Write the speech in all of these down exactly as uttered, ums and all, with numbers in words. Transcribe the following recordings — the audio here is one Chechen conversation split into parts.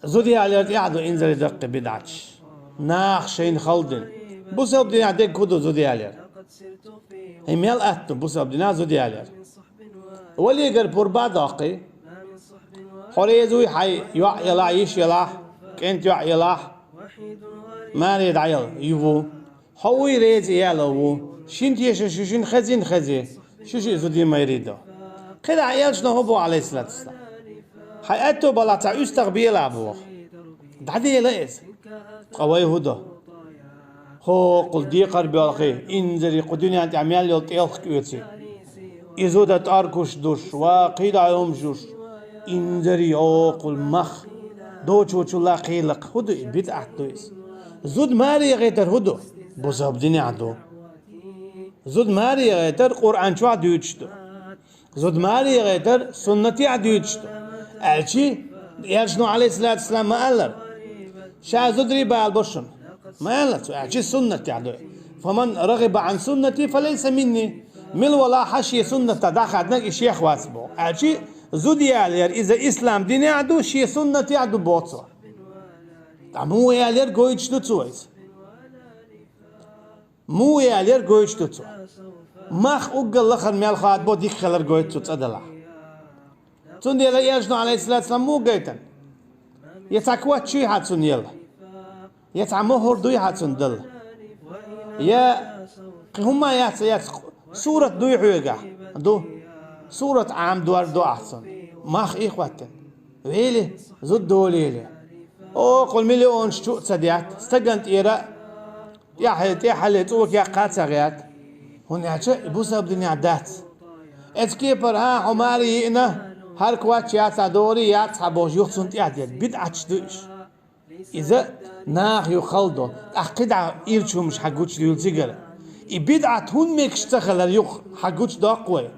Зуда ялар тӀехь ду инзаре даккхий бидӀаташ. Нах шайна хала дина. Бусалба динехь дерг хӀун ду зуда ялар? ХӀай мел атта ду бусалба динехь зуда ялар? Валегара пурба а доккхий. Хьо реза вуй хьайн йоӀ елахь, йиша елахь, кӀентан йоӀ елахь, маре дӀаяла, ю ву. Хьо вуй реза, яло ву. Шина тешаш ю, шуна хезийна хезий, шу шиъ зудий майрий до. КхидӀа элчано хӀун боху, Ӏалайхиссалату вассалам? Хьайн аьтто балахь цхьа уьстагӀ белахь боху. ДӀадела иза. Ткъа вай хӀун до? ХӀокхул декхар боьлхий, инзаре кху дуьнен тӀехь мел йолу тӀелхиг оьций. И зуда тӀаркуш душ, ва кхидӀа хӀумаш душ. Инзаре хӀокхул мах, дочучулла кхелакх. ХӀун ду и? БидӀат ду иза. Зуда маре гӀайтар хӀун ду? Бусалба динехь ду. Зуда маре гӀайтар Къуръан чохь дуьйцуш ду. Зуда маре гӀайтар суннатехь дуьйцуш ду. Аьлчи, элчано, Ӏалайхиссалату вассалам, ма аллара: «Ша зударий бала бо шуна». Ма аьлла цо, аьлчи суннатехь ду. «Фаман рагӀиба Ӏан суннати, фалайса минни». Мила валахь а шен суннатах дӀахаднарг, и шех вац боху. Аьлчи зуда ялар иза ислам динехь ду, шен суннатехь ду боху цо. Ткъа муха ялар гойтуш ду цо иза? Муха ялар гойтуш ду цо? Мах уггар лахара мел хадабо дика хилар гойту цо цӀа далахь. Цундела элчано, Ӏалайхиссалату вассалам, муха гайтина? Я цхьа коч юй хьан цунна елла? Я цхьа мухӀар дуй хьан цунна делла? Я кхин хӀумма яц, яц сурат дуй хьоьгахь? Ду. Сурат Ӏамадор ду ахь цунна. Мах и хӀоттина. Вели, зуда долийла. О, кхул миллионаш чу а ца детта, стагана тӀера тӀаьхье-, тӀаьхьале цӀока яккха а ца гӀерта. ХӀунда аьлча и бусалба динехь дац. Эцу кепара, хьан хьо маре йиъна, хӀара коч яц хьан, дори яц хьан бохуш, юха цунна тӀаьхьа дерг бидӀаташ ду уьш. Иза наха юха хала до, тӀаккха кхидӀа ирча хӀумаш хьан гучудуьйлу цигара. И бидӀат хӀунда мегаш ца хилар юха хьан гучудоккху вай?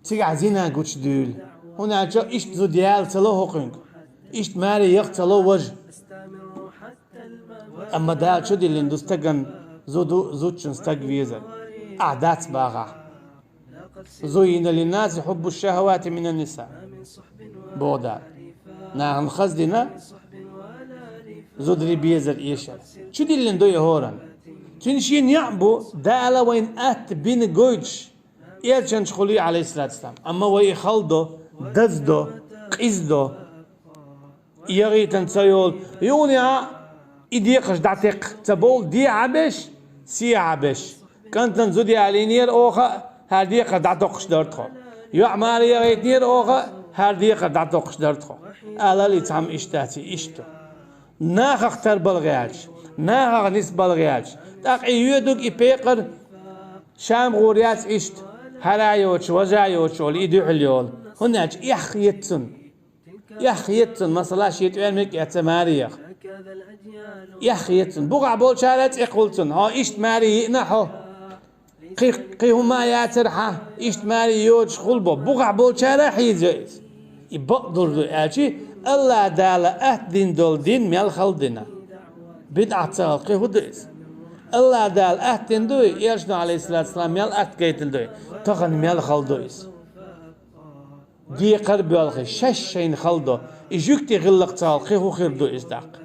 Цигахь зина гучудуьйлу. ХӀунда аьлча иштта зуда яла ца ло хӀокхуьнга. Иштта маре яха ца ло важа. Амма Дала чудиллина ду стагана зуда, зудчун стаг везар. Ахь дац бахахь. «Зуййина линнаси хьуббу шшахавати мина нниса», боху Дала. Нахана хаза дина зударий безар, эшар. Чудиллина ду и хӀоранна. Цуьнан шен некъ бу Дала вайна атта бина гойтуш, элчанчохула, Ӏалайхиссалату вассалам. Амма вай и хала до, даза до, къиза до. И ягӀийтина ца йолу, юха а и декхарш дӀатекха ца бовлу, дехьа беш, сехьа беш. КӀантана зуда ялийнера оха а, хӀара декхар дӀатокхуш дара тхо. ЙоӀ маре ягӀийтинера оха а, хӀара декхар дӀатокхуш дара тхо. Алал и цхьамма иштта дац, и иштта. Нахах тар бала гӀерташ, нахах нис бала гӀерташ. ТӀаккха и йоьдуг и пекъар Шам гӀур яц иштта, хӀара йоцуш, важа йоцуш олу, и дуьхьал йолу. ХӀунда аьлча эхь хета цунна. Эхь хета цунна, масала, шен тӀоьрмиг а эцна маре яха. Эхь хета цунна. Бухахь болчара а цӀе кхуллу цунна. Хьо иштта маре йиъна хьо. Кхин, кхин хӀума яцара хьан, иштта маре йоцуш хуьлу бо. Бухахь болчара а хьийзайо иза. И бакъдолу ду аьлчи, АллахӀ Дала атта дина долу дин мел хала дина. БидӀат ца хилча, кхин хӀун ду иза? АллахӀ Дала атта дина дуй, Элчано, Ӏалайхиссалату вассалам, мел атта гайтина дуй, тахана мел хала ду иза? Декхар а боьлхий, шаьш шайна хала до, и жуьгтий гӀиллакх ца хилча, кхин хӀун хир ду иза тӀаккха?